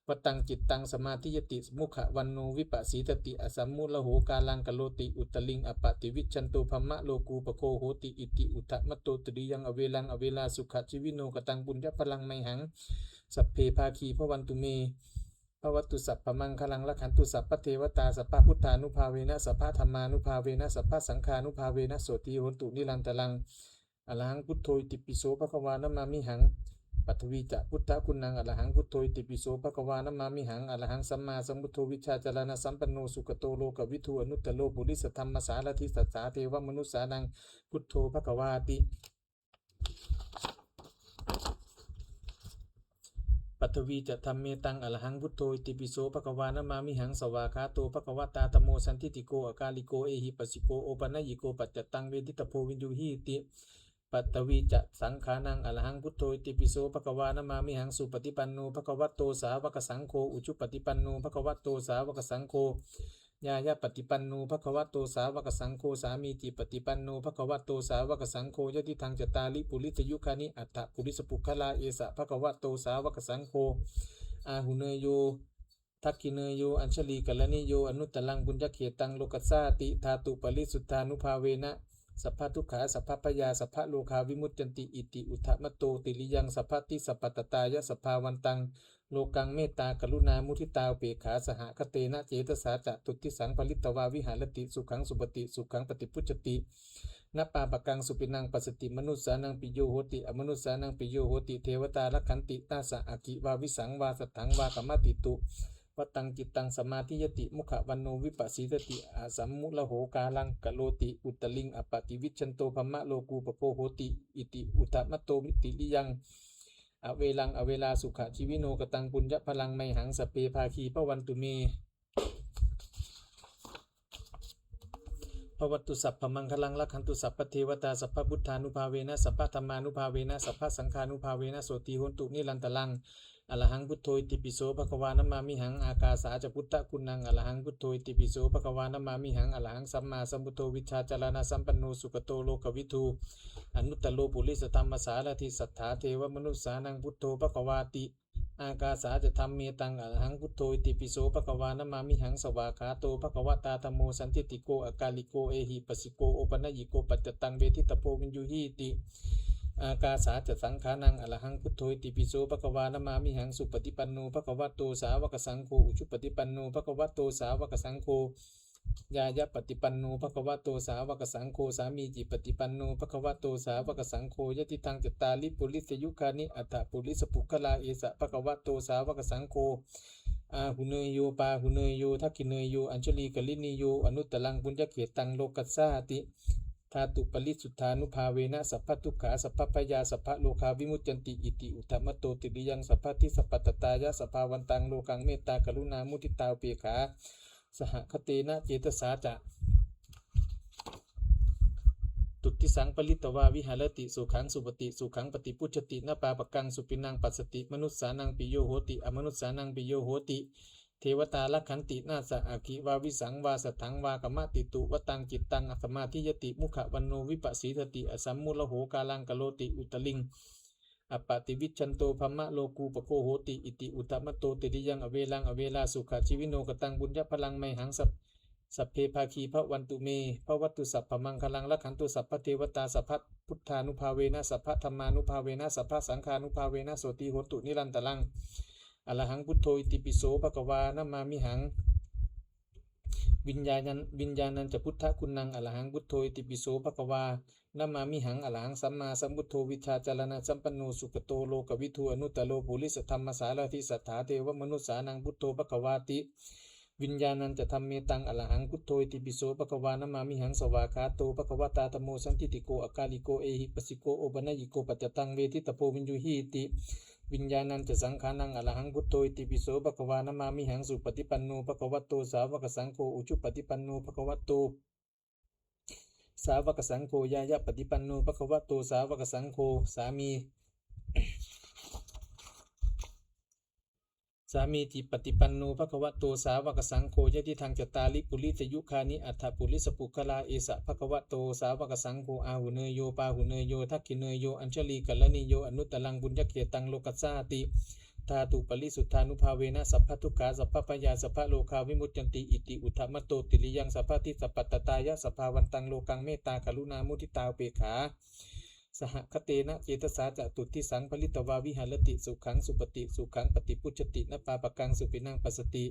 Vataṃ cittaṃ samādhiyati, mukhavaṇṇo vippasīdati, asammūḷho kālaṃ karoti, uttariṃ appaṭivijjhanto brahmalokūpago hoti. Iti uddhamaddo tiriyaṃ averaṃ averā sukhajīvino kataṃ puññaphalaṃ mayhaṃ sabbe bhāgī bhavantu me. Bhavatu sabbamaṅgalaṃ, rakkhantu sabbadevatā, sabbabuddhānubhāvena sabbadhammānubhāvena sabbasaṅghānubhāvena sotthī hontu nirantaraṃ. Arahaṃ buddho itipi so bhagavā namāmihaṃ. Paṭhavī ca buddhaguṇaṃ, arahaṃ buddho itipi so bhagavā namāmihaṃ. Arahaṃ sammāsambuddho vijjācaraṇasampanno sugato lokavidū anuttaro purisadammasārathi satthā devamanussānaṃ buddho bhagavāti. Paṭhavī ca dhammetaṃ, arahaṃ buddho itipi so bhagavā namāmihaṃ. Svākkhāto bhagavatā dhammo sandiṭṭhiko akāliko ehipassiko opanayiko paccattaṃ veditabbo viññūhīti. Paṭhavī ca saṅghānaṃ, arahaṃ buddho itipi so bhagavā namāmihaṃ. Supaṭipanno bhagavato sāvakasaṅgho, ujupaṭipanno bhagavato sāvakasaṅgho, ñāyapaṭipanno bhagavato sāvakasaṅgho, sāmīcipaṭipanno bhagavato sāvakasaṅgho, yadidaṃ cattāri purisayugāni aṭṭha purisapuggalā, esa bhagavato sāvakasaṅgho, āhuneyyo dakkhiṇeyyo añjalikaraṇīyo anuttaraṃ puññakkhettaṃ lokassāti. Dhātuparisuddhānubhāvena sabbadukkhā sabbabhayā sabbarogā vimuccanti. Iti uddhamaddo tiriyaṃ sabbadhi sabbattatāya sabbāvantaṃ lokaṃ mettā karuṇā muditā upekkhā sahagatena cetasā catuddisaṃ pharitvā viharati. Sukhaṃ supati, sukhaṃ paṭibujjhati, na pāpakaṃ supinaṃ passati, manussānaṃ piyo hoti, amanussānaṃ piyo hoti, devatā rakkhanti, nāssa aggi vā visaṃ vā satthaṃ vā kamatitu. vataṃ cittaṃ samādhiyati, mukhavaṇṇo vippasīdati, asammūḷho kālaṃ karoti, uttariṃ appaṭivijjhanto brahmalokūpago hoti. Iti uddhamadho tiriyaṃ averaṃ averā sukhajīvino. Kataṃ puññaphalaṃ mayhaṃ sabbe bhāgī bhavantu me. Bhavatu sabbamaṅgalaṃ, rakkhantu sabbadevatā, sabbabuddhānubhāvena, sabbadhammānubhāvena, sabbasaṅghānubhāvena, sotthī hontu nirantaraṃ. Arahaṃ buddho itipi so bhagavā namāmihaṃ. Ākāsā ca buddhaguṇaṃ, arahaṃ buddho itipi so bhagavā namāmihaṃ. Arahaṃ sammāsambuddho vijjācaraṇasampanno sugato lokavidū anuttaro purisadammasārathi satthā devamanussānaṃ buddho bhagavāti. Ākāsā ca dhammetaṃ, arahaṃ buddho itipi so bhagavā namāmihaṃ. Svākkhāto bhagavatā dhammo sandiṭṭhiko akāliko ehipassiko opanayiko paccattaṃ veditabbo viññūhīti. Ākāsā ca saṅghānaṃ, arahaṃ buddho itipi so bhagavā namāmihaṃ. Supaṭipanno bhagavato sāvakasaṅgho, ujupaṭipanno bhagavato sāvakasaṅgho, ñāyapaṭipanno bhagavato sāvakasaṅgho, sāmīcipaṭipanno bhagavato sāvakasaṅgho, yadidaṃ cattāri purisayugāni aṭṭha purisapuggalā, esa bhagavato sāvakasaṅgho, āhuneyyo pāhuneyyo dakkhiṇeyyo añjalikaraṇīyo anuttaraṃ puññakkhettaṃ lokassāti. Dhātuparisuddhānubhāvena sabbadukkhā sabbabhayā sabbarogā vimuccanti. Iti uddhamadho tiriyaṃ sabbadhi sabbattatāya sabbāvantaṃ lokaṃ mettā karuṇā muditā upekkhā sahagatena cetasā catuddisaṃ pharitvā viharati. Sukhaṃ supati, sukhaṃ paṭibujjhati, na pāpakaṃ supinaṃ passati, manussānaṃ piyo hoti, amanussānaṃ piyo hoti, devatā rakkhanti, nāssa aggi vā visaṃ vā satthaṃ vā kamati. Tuvaṭaṃ cittaṃ samādhiyati, mukhavaṇṇo vippasīdati, asammūḷho kālaṃ karoti, uttariṃ appaṭivijjhanto brahmalokūpago hoti. Iti uddhamadho tiriyaṃ averaṃ averā sukhajīvino. Kataṃ puññaphalaṃ mayhaṃ sab- sabbe bhāgī bhavantu me. Bhavatu sabbamaṅgalaṃ, rakkhantu sabbadevatā, sabbabuddhānubhāvena sabbadhammānubhāvena sabbasaṅghānubhāvena sotthī hontu nirantaraṃ. Arahaṃ buddho itipi so bhagavā namāmihaṃ. Viññāṇañ- viññāṇañca buddhaguṇaṃ, arahaṃ buddho itipi so bhagavā namāmihaṃ. Arahaṃ sammāsambuddho vijjācaraṇasampanno sugato lokavidū anuttaro purisadammasārathi satthā devamanussānaṃ buddho bhagavāti. Viññāṇañca dhammetaṃ, arahaṃ buddho itipi so bhagavā namāmihaṃ. Svākkhāto bhagavatā dhammo sandiṭṭhiko akāliko ehipassiko opanayiko paccattaṃ veditabbo viññūhīti. Viññāṇañca saṅghānaṃ, arahaṃ buddho itipi so bhagavā namāmihaṃ. Supaṭipanno bhagavato sāvakasaṅgho, ujupaṭipanno bhagavato sāvakasaṅgho, ñāyapaṭipanno bhagavato sāvakasaṅgho, sāmī- sāmīcipaṭipanno bhagavato sāvakasaṅgho, yadidaṃ cattāri purisayugāni aṭṭha purisapuggalā, esa bhagavato sāvakasaṅgho, āhuneyyo pāhuneyyo dakkhiṇeyyo añjalikaraṇīyo anuttaraṃ puññakkhettaṃ lokassāti. Dhātuparisuddhānubhāvena sabbadukkhā sabbabhayā sabbarogā vimuccanti. Iti uddhamadho tiriyaṃ sabbadhi sabbattatāya sabbāvantaṃ lokaṃ mettā karuṇā muditā upekkhā sahagatena cetasā catuddisaṃ pharitvā viharati. Sukhaṃ supati, sukhaṃ paṭibujjhati, na pāpakaṃ supinaṃ passati,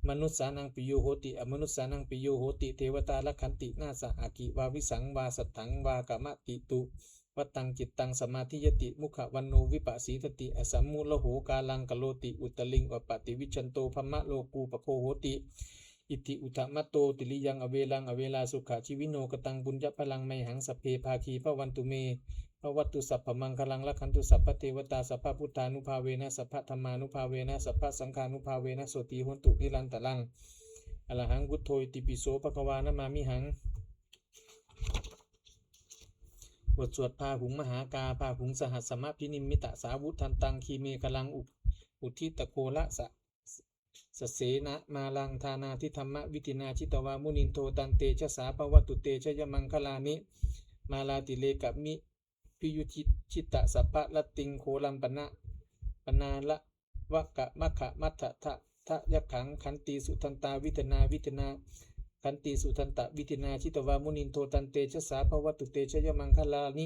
manussānaṃ piyo hoti, amanussānaṃ piyo hoti, devatā rakkhanti, nāssa aggi vā visaṃ vā satthaṃ vā kamati. Tuvaṭaṃ cittaṃ samādhiyati, mukhavaṇṇo vippasīdati, asammūḷho kālaṃ karoti, uttariṃ appaṭivijjhanto brahmalokūpago hoti. Iti uddhamadho tiriyaṃ averaṃ averā sukhajīvino. Kataṃ puññaphalaṃ mayhaṃ sabbe bhāgī bhavantu me. Bhavatu sabbamaṅgalaṃ, rakkhantu sabbadevatā, sabbabuddhānubhāvena sabbadhammānubhāvena sabbasaṅghānubhāvena sotthī hontu nirantaraṃ. Arahaṃ buddho itipi so bhagavā namāmihaṃ. บทสวดพาหุงมหากา Bāhuṃ sahassamabhinimmitasāvudhantaṃ, grīmekhalaṃ u- uditaghorasasenamāraṃ, dānādidhammavidhinā jitavā munindo, tantejasā bhavatu te jayamaṅgalāni. Mārātirekam- bhiyujjhitasabbarattiṃ, ghorampanāḷavakamakkhamathaddha- ddhayakkhaṃ, khantīsudantavidhinā, vidhinā khantīsudantavidhinā jitavā munindo, tantejasā bhavatu te jayamaṅgalāni.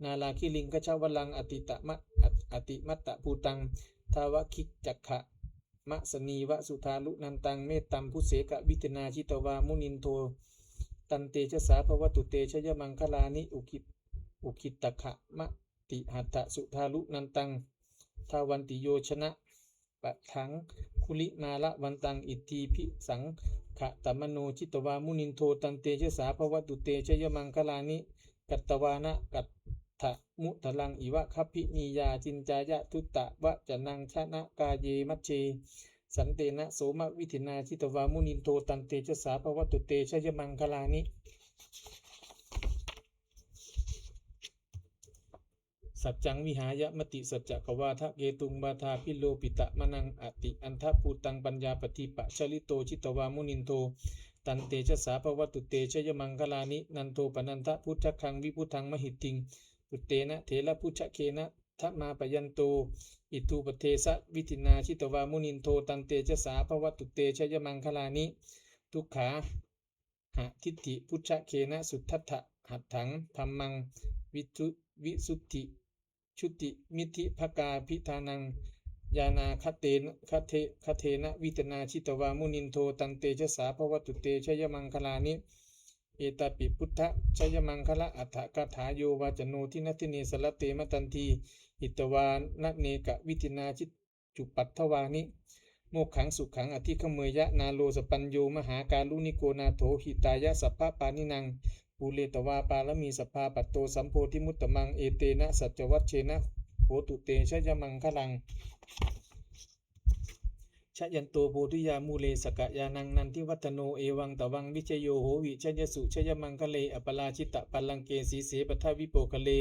Nāḷāgiriṃ gajavaraṃ atimattabhūtaṃ, dāvaggicakkamasanīva sudāruṇantaṃ, mettambusekavidhinā jitavā munindo, tantejasā bhavatu te jayamaṅgalāni. Ukkhi- ukkhittakhama- tihatthasudāruṇantaṃ, dhāvantiyojanapathaṅ- aṅgulimālavantaṃ iddhībhisaṅkhatamano jitavā munindo tantejasā bhavatu te jayamaṅgalāni. Katvāna kaṭṭhamudaraṃ iva gabbhinīyā ciñcāya duṭṭhavacanaṃ janakāye majjhe santena somavidhinā jitavā munindo tantejasā bhavatu te jayamaṅgalāni. Saccaṃ vihāya matisaccakavādaketuṃ vādābhiropitamanaṃ atiandhabhūtaṃ paññāpadīpajalito jitavā munindo tantejasā bhavatu te jayamaṅgalāni. Nandopanandabhujagaṃ vibudhaṃ mahiddhiṃ puttena therabhujagena damāpayanto iddhūpadesavidhinā jitavā munindo tantejasā bhavatu te jayamaṅgalāni. Duggāhadiṭṭhibhujagena sudaṭṭhahatthaṃ brahmaṃ visu- visuddhijutimiddhibakābhidhānaṃ ñāṇāgadena gate- gadena vidhinā jitavā munindo tantejasā bhavatu te jayamaṅgalāni. Etāpi buddhajayamaṅgalaaṭṭhagāthā yo vācano dinadine sarate matandī hitvānanekavidhinā cupaddavāni mokkhaṃ sukhaṃ adhigameyya naro sapañño mahākāruṇiko nātho hitāya sabbapāṇinaṃ pūretvā pāramī sabbā patto sambodhimuttamaṃ. Etena saccavajjena hotu te jayamaṅgalaṃ. Jayanto bodhiyā mūle sakyānaṃ nandivaḍḍhano evaṃ tvaṃ vijayo hohi jayassu jayamaṅgale aparājitapallaṅke sīse paṭhavipokkhare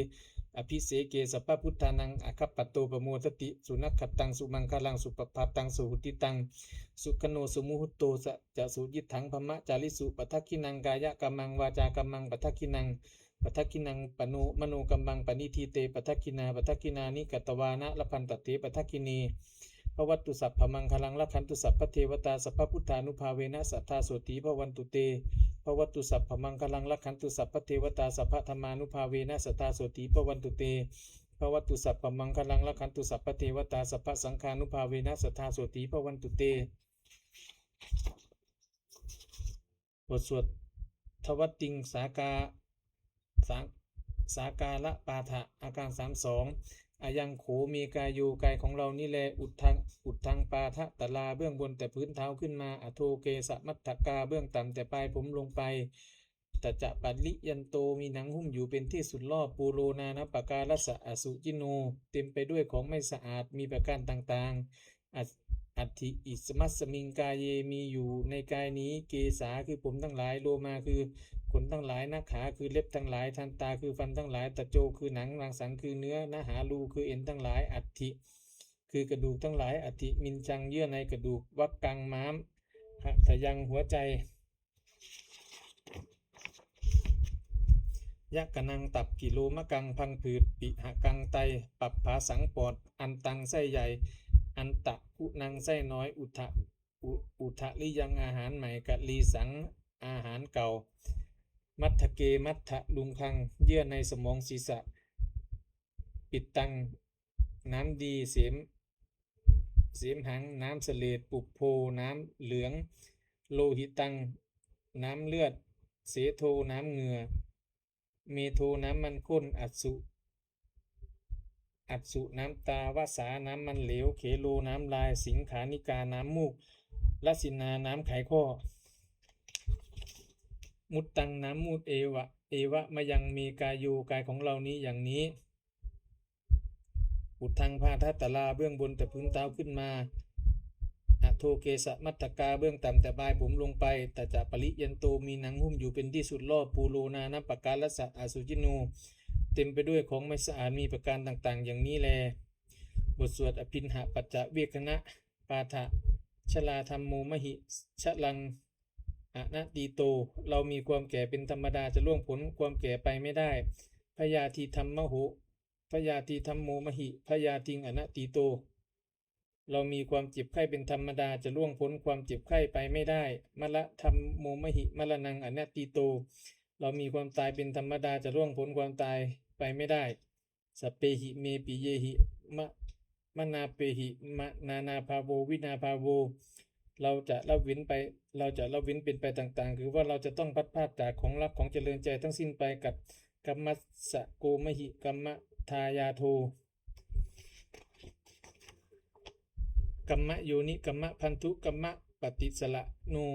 abhiseke sabbabuddhānaṃ aggappatto pamodati. Sunakkhattaṃ sumaṅgalaṃ supabhātaṃ suhuṭṭhitaṃ sukhaṇo sumuhutto ca suyiṭṭhaṃ brahmacārisu padakkhiṇaṃ kāyakammaṃ vācākammaṃ padakkhiṇaṃ padakkhiṇaṃ manokammaṃ paṇidhī te padakkhiṇā padakkhiṇāni katvāna labhantatthe padakkhiṇe. Bhavatu sabbamaṅgalaṃ rakkhantu sabbadevatā sabbabuddhānubhāvena sadā sotthī bhavantu te. Bhavatu sabbamaṅgalaṃ rakkhantu sabbadevatā sabbadhammānubhāvena sadā sotthī bhavantu te. Bhavatu sabbamaṅgalaṃ rakkhantu sabbadevatā sabbasaṅghānubhāvena sadā sotthī bhavantu te. บทสวดทวัตติงสากา สา- สาการะปาฐะ อาการสามสอง Ayaṃ kho me kāyo กายของเรานี้แล uddhaṃ uddhaṃ pādatalā เบื้องบนแต่พื้นเท้าขึ้นมา adho kesamatthakā เบื้องต่ำแต่ปลายผมลงไป tañca pariyanto มีหนังหุ้มอยู่เป็นที่สุดรอบ pūro nānappakārassa asucino เต็มไปด้วยของไม่สะอาดมีประการต่างๆ At- atthi imasmiṃ kāye มีอยู่ในกายนี้ kesā คือผมทั้งหลาย lomā คือขนทั้งหลาย nakhā คือเล็บทั้งหลาย dantā คือฟันทั้งหลาย taco คือหนัง maṃsaṃ คือเนื้อ nahārū คือเอ็นทั้งหลาย aṭṭhi คือกระดูกทั้งหลาย aṭṭhimiñjaṃ เยื่อในกระดูก vakkaṃ ม้าม hadayaṃ หัวใจ yakanaṃ ตับ kilomakaṃ พังผืด pihakaṃ ไต pabbāsaṃ ปอด antaṃ ไส้ใหญ่ antaguṇaṃ ไส้น้อย udha u- udariyaṃ อาหารใหม่ karīsaṃ อาหารเก่า matthake matthaluṅgaṃ เยื่อในสมองศีรษะ pittaṃ น้ำดี sem semhaṃ น้ำเสลด pubbo น้ำเหลือง lohitaṃ น้ำเลือด sedo น้ำเหงื่อ medo น้ำมันข้น assu assu น้ำตา vasā น้ำมันเหลว khelo น้ำลาย siṅghāṇikā น้ำมูก rasinā น้ำไขข้อ muttaṃ น้ำมูตร eva evamayaṃ me kāyo กายของเรานี้อย่างนี้ uddhaṃ pādatalā เบื้องบนแต่พื้นเท้าขึ้นมา adho kesamatthakā เบื้องต่ำแต่ปลายผมลงไป tañca pariyanto มีหนังหุ้มอยู่เป็นที่สุดรอบ pūro nānappakārassa asucino เต็มไปด้วยของไม่สะอาดมีประการต่างๆ อย่างนี้แล บทสวดอภิณหปัจจเวกขณปาฐะ jarā dhammomhi jaraṃ anatīto เรามีความแก่เป็นธรรมดาจะล่วงพ้นความแก่ไปไม่ได้ byādhi dhammo byādhi dhammomhi byādhiṃ anatīto เรามีความเจ็บไข้เป็นธรรมดาจะล่วงพ้นความเจ็บไข้ไปไม่ได้ maradhammomhi maraṇaṃ anatīto เรามีความตายเป็นธรรมดาจะล่วงพ้นความตายไปไม่ได้ sabbehi me piyehi ma- manāpehi ma- nānābhāvo vinābhāvo เราจะละเว้นไป เราจะละเว้นเป็นไปต่างๆ คือว่าเราจะต้องพลัดพรากจากของรักของเจริญใจทั้งสิ้นไปกับ kammassakomhi kammadāyādo Kammayoni kammabandhu kammapaṭisaraṇo.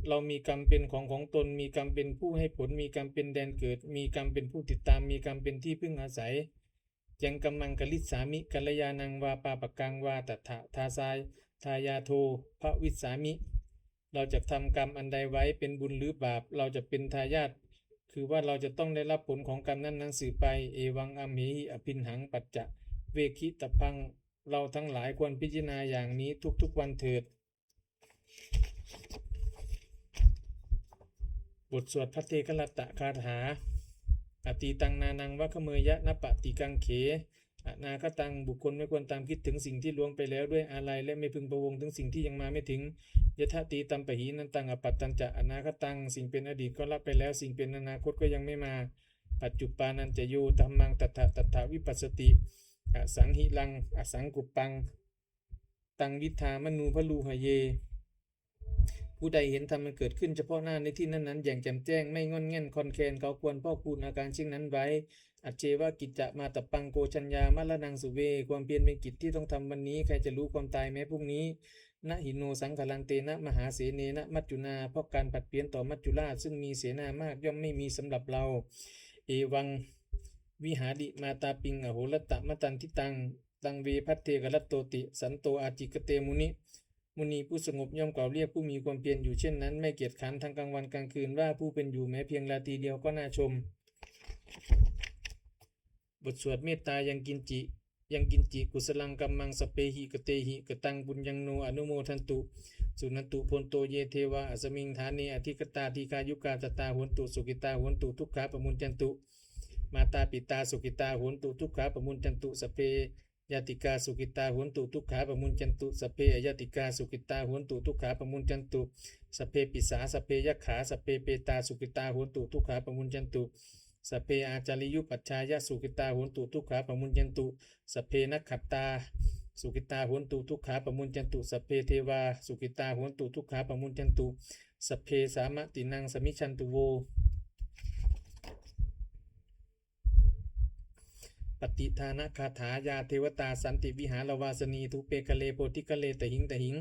เรามีกรรมเป็นของของตน มีกรรมเป็นผู้ให้ผล มีกรรมเป็นแดนเกิด มีกรรมเป็นผู้ติดตาม มีกรรมเป็นที่พึ่งอาศัย Yaṃ kammaṃ karissāmi kalyāṇaṃ vā pāpakaṃ vā tattha dāsā dāyādo bhavissāmi. เราจะทำกรรมอันใดไว้เป็นบุญหรือบาป เราจะเป็นทายาท คือว่าเราจะต้องได้รับผลของกรรมนั้นๆสืบไป Evaṃ amhehi abhiṇhaṃ paccavekkhitabbaṃ. เราทั้งหลายควรพิจารณาอย่างนี้ทุกๆวันเถิด บทสวดภัทเทกรัตตคาถา Atītaṃ nānaṃ vakameyya nappaṭikaṅkhe anāgataṃ. บุคคลไม่ควรตามคิดถึงสิ่งที่ล่วงไปแล้วด้วยอาลัย และไม่พึงพะวงถึงสิ่งที่ยังมาไม่ถึง Yadatītampahīnantaṃ appattañca anāgataṃ. สิ่งเป็นอดีตก็ละไปแล้ว สิ่งเป็นอนาคตก็ยังไม่มา Paccuppannañca yo dhammaṃ tattha tattha vipassati asaṃhiraṃ asaṅkuppaṃ taṃ viddhā manubrūhaye. ผู้ใดเห็นธรรมมันเกิดขึ้นเฉพาะหน้าในที่นั้นๆอย่างแจ่มแจ้ง ไม่ง่อนแง่นคลอนแคลน เขาควรพอกพูนอาการเช่นนั้นไว้ Ajjeva kiccamātappaṃ ko jaññā maraṇaṃ suve. ความเพียรเป็นกิจที่ต้องทำวันนี้ ใครจะรู้ความตายแม้พรุ่งนี้ Na hi no saṅgarantena mahāsenena maccunā. เพราะการผัดเพี้ยนต่อมัจจุราชซึ่งมีเสนามากย่อมไม่มีสำหรับเรา Evaṃ vihārimātāpiṃ ahorattamatanditaṃ taṃ ve bhaddekarattoti santo ācikkhate muni. มุนีผู้สงบย่อมกล่าวเรียกผู้มีความเพียรอยู่เช่นนั้น ไม่เกียจคร้านทั้งกลางวันกลางคืน ว่าผู้เป็นอยู่แม้เพียงราตรีเดียวก็น่าชม บทสวดเมตตา Yaṃ kiñci yaṃ kiñci kusalaṃ kammaṃ sabbehi katehi kataṃ puññaṃ no anumodantu. Suṇantu bhonto ye devā asmiṃ ṭhāne adhigatā dīghāyukā sadā hontu sukhitā hontu dukkhā pamuñcantu. Mātā pitā sukhitā hontu dukkhā pamuñcantu. Sabbe ñātikā sukhitā hontu dukkhā pamuñcantu. Sabbe aññātikā sukhitā hontu dukkhā pamuñcantu. Sabbe pisā sabbe yakkhā sabbe petā sukhitā hontu dukkhā pamuñcantu. Sabbe ācariyupajjhāyā sukhitā hontu dukkhā pamuñcantu. Sabbe nakkhattā sukhitā hontu dukkhā pamuñcantu. Sabbe devā sukhitā hontu dukkhā pamuñcantu. Sabbe sampattīnaṃ samijjhantu vo. Pattidānagāthā. Yā devatā santi vihāravāsinī thūpe ghare bodhighare tahiṃ tahiṃ,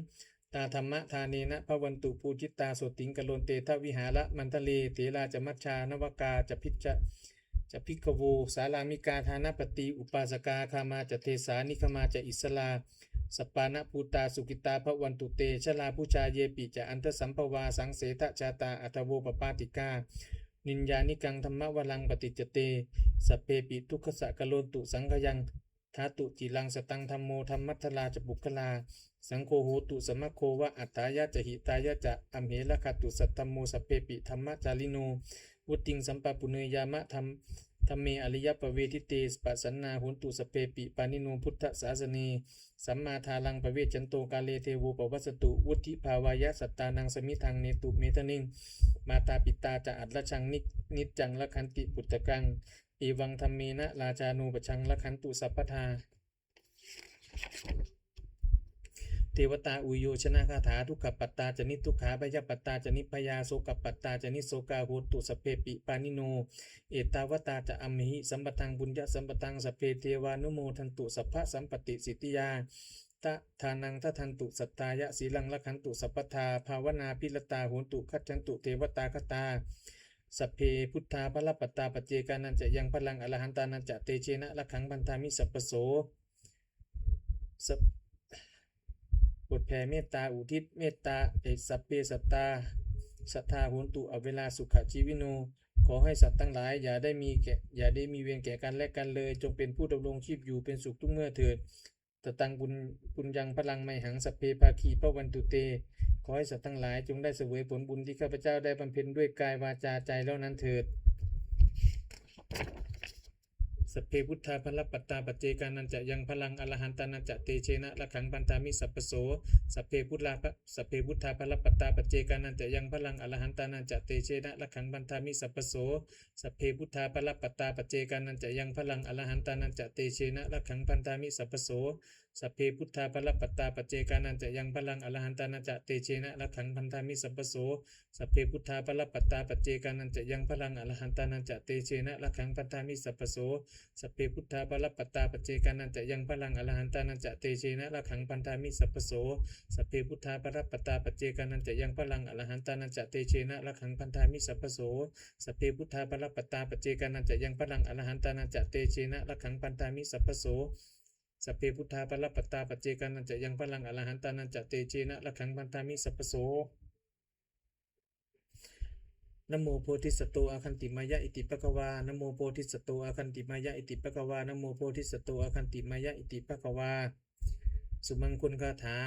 tā dhammadānena bhavantu pūjitā sotthiṃ karontedha vihāramaṇḍale. Therā ca majjhā navakā ca bhikkhavo sārāmikā dānapatī upāsakā gāmā ca desā nigamā ca issarā sappāṇabhūtā sukhitā bhavantu te. Jalābujā yepi ca aṇḍasambhavā saṃsedajātā athavopapātikā niyyānikaṃ dhammavaraṃ paṭicca te sabbepi dukkhassa karontu saṅkhayaṃ. Ṭhātu ciraṃ sataṃ dhammo dhammaddharā ca puggalā, saṅgho hotu samaggo va atthāya ca hitāya ca. Amhe rakkhatu saddhammo sabbepi dhammacārino, vuḍḍhiṃ sampāpuṇeyyāma dhamme ariyappavedite. Pasannā hontu sabbepi pāṇino buddhasāsane, sammā dhāraṃ pavecchanto kāle devo pavassatu. Vuḍḍhibhāvāya sattānaṃ samiddhaṃ netu medaniṃ, mātā pitā ca atrajaṃ niccaṃ rakkhanti puttakaṃ, evaṃ dhammena rājāno pajaṃ rakkhantu sabbadā. Devatāuyyojanagāthā. Dukkhappattā ca niddukkhā bhayappattā ca nibbhayā sokappattā ca nissokā hontu sabbepi pāṇino. Ettāvatā ca amhehi sambhataṃ puññasampadaṃ sabbe devānumodantu sabbasampattisiddhiyā. Dānaṃ dadantu saddhāya sīlaṃ rakkhantu sabbadā bhāvanābhiratā hontu gacchantu devatāgatā. Sabbe buddhā balappattā paccekānañca yaṃ balaṃ arahantānañca tejena rakkhaṃ bandhāmi sabbaso. บทแผ่เมตตาอุทิศเมตตา Sabbe sattā sadā hontu averā sukhajīvino. ขอให้สัตว์ทั้งหลายอย่าได้มีแก่อย่าได้มีเวรแก่กันและกันเลย จงเป็นผู้ดำรงชีพอยู่เป็นสุขทุกเมื่อเถิด Tataṃ puññaṃ balaṃ mayhaṃ sabbe bhāgī bhavantu te. ขอให้สัตว์ทั้งหลายจงได้เสวยผลบุญที่ข้าพเจ้าได้บำเพ็ญด้วยกายวาจาใจแล้วนั้นเถิด Sabbe buddhā balappattā paccekānañca yaṃ balaṃ arahantānañca tejena rakkhaṃ bandhāmi sabbaso. Sabbe buddhā sabbe buddhā balappattā paccekānañca yaṃ balaṃ arahantānañca tejena rakkhaṃ bandhāmi sabbaso. Sabbe buddhā balappattā paccekānañca yaṃ balaṃ arahantānañca tejena rakkhaṃ bandhāmi sabbaso. Sabbe buddhā balappattā paccekānañca yaṃ balaṃ arahantānañca tejena rakkhaṃ bandhāmi sabbaso. Sabbe buddhā balappattā paccekānañca yaṃ balaṃ arahantānañca tejena rakkhaṃ bandhāmi sabbaso. Sabbe buddhā balappattā paccekānañca yaṃ balaṃ arahantānañca tejena rakkhaṃ bandhāmi sabbaso. Sabbe buddhā balappattā paccekānañca yaṃ balaṃ arahantānañca tejena rakkhaṃ bandhāmi sabbaso. Sabbe buddhā balappattā paccekānañca yaṃ balaṃ arahantānañca tejena rakkhaṃ bandhāmi sabbaso. Sabbe buddhā balappattā paccekānañca yaṃ balaṃ arahantānañca tejena rakkhaṃ bandhāmi sabbaso. Namo bodhisatto āgantimāya iti bhagavā. Namo bodhisatto āgantimāya iti bhagavā. Namo bodhisatto āgantimāya iti bhagavā. สุมังคลคาถา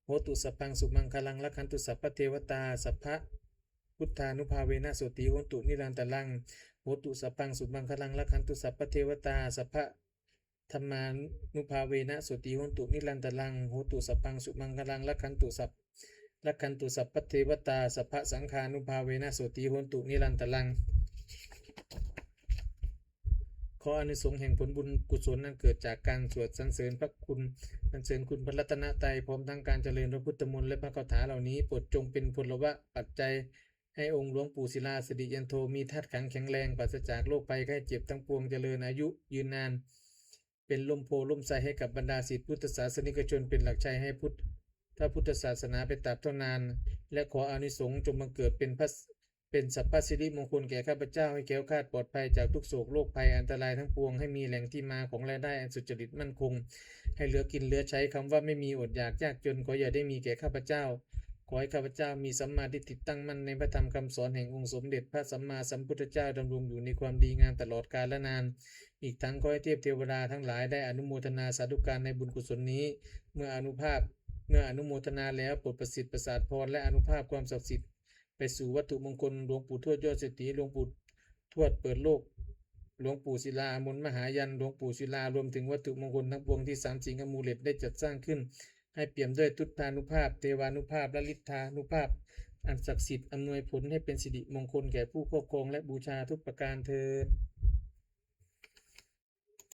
Hotu sabbaṃ sumaṅgalaṃ rakkhantu sabbadevatā sabbabuddhānubhāvena sotthī hontu nirantaraṃ. Hotu sabbaṃ sumaṅgalaṃ rakkhantu sabbadevatā sabbadhammānubhāvena sotthī hontu nirantaraṃ. Hotu sabbaṃ sumaṅgalaṃ rakkhantu sab rakkhantu sabbadevatā sabbasaṅghānubhāvena sotthī hontu nirantaraṃ. ขออานิสงส์แห่งผลบุญกุศลอันเกิดจากการสวดสรรเสริญพระคุณ สรรเสริญคุณพระรัตนตรัย พร้อมทั้งการเจริญพระพุทธมนต์และพระคาถาเหล่านี้ โปรดจงเป็นพลวะปัจจัยให้องค์หลวงปู่ศิลาสิริยันโท มีธาตุขันธ์แข็งแรง ปราศจากโรคภัยไข้เจ็บทั้งปวง เจริญอายุยืนนาน เป็นร่มโพธิ์ร่มไทรให้กับบรรดาศิษย์พุทธศาสนิกชน เป็นหลักชัยให้พุทธ พระพุทธศาสนาไปตราบเท่านาน และขออานิสงส์จงบังเกิดเป็นพระ เป็นสัพพสิริมงคลแก่ข้าพเจ้า ให้แคล้วคลาดปลอดภัยจากทุกโศกโรคภัยอันตรายทั้งปวง ให้มีแหล่งที่มาของรายได้อันสุจริตมั่นคง ให้เหลือกินเหลือใช้ คำว่าไม่มีอดอยากยากจน ขออย่าได้มีแก่ข้าพเจ้า ขอให้ข้าพเจ้ามีสัมมาทิฏฐิตั้งมั่นในพระธรรมคำสอนแห่งองค์สมเด็จพระสัมมาสัมพุทธเจ้า ดำรงอยู่ในความดีงามตลอดกาลนาน อีกทั้งขอให้เทพเทวดาทั้งหลายได้อนุโมทนาสาธุการในบุญกุศลนี้ เมื่ออนุภาพ เมื่ออนุโมทนาแล้ว โปรดประสิทธิ์ประสาทพรและอนุภาพความศักดิ์สิทธิ์ ไปสู่วัตถุมงคลหลวงปู่ทวดยอดเศรษฐี หลวงปู่ทวดเปิดโลก หลวงปู่ศิลามนมหายันต์ หลวงปู่ศิลารวมถึงวัตถุมงคลทั้งปวงที่สามสิงห์อมูเลตได้จัดสร้างขึ้น ให้เปี่ยมด้วยพุทธานุภาพ เทวานุภาพ และฤทธานุภาพ อันศักดิ์สิทธิ์ อำนวยผลให้เป็นสิริมงคลแก่ผู้ครอบครองและบูชาทุกประการเทอญ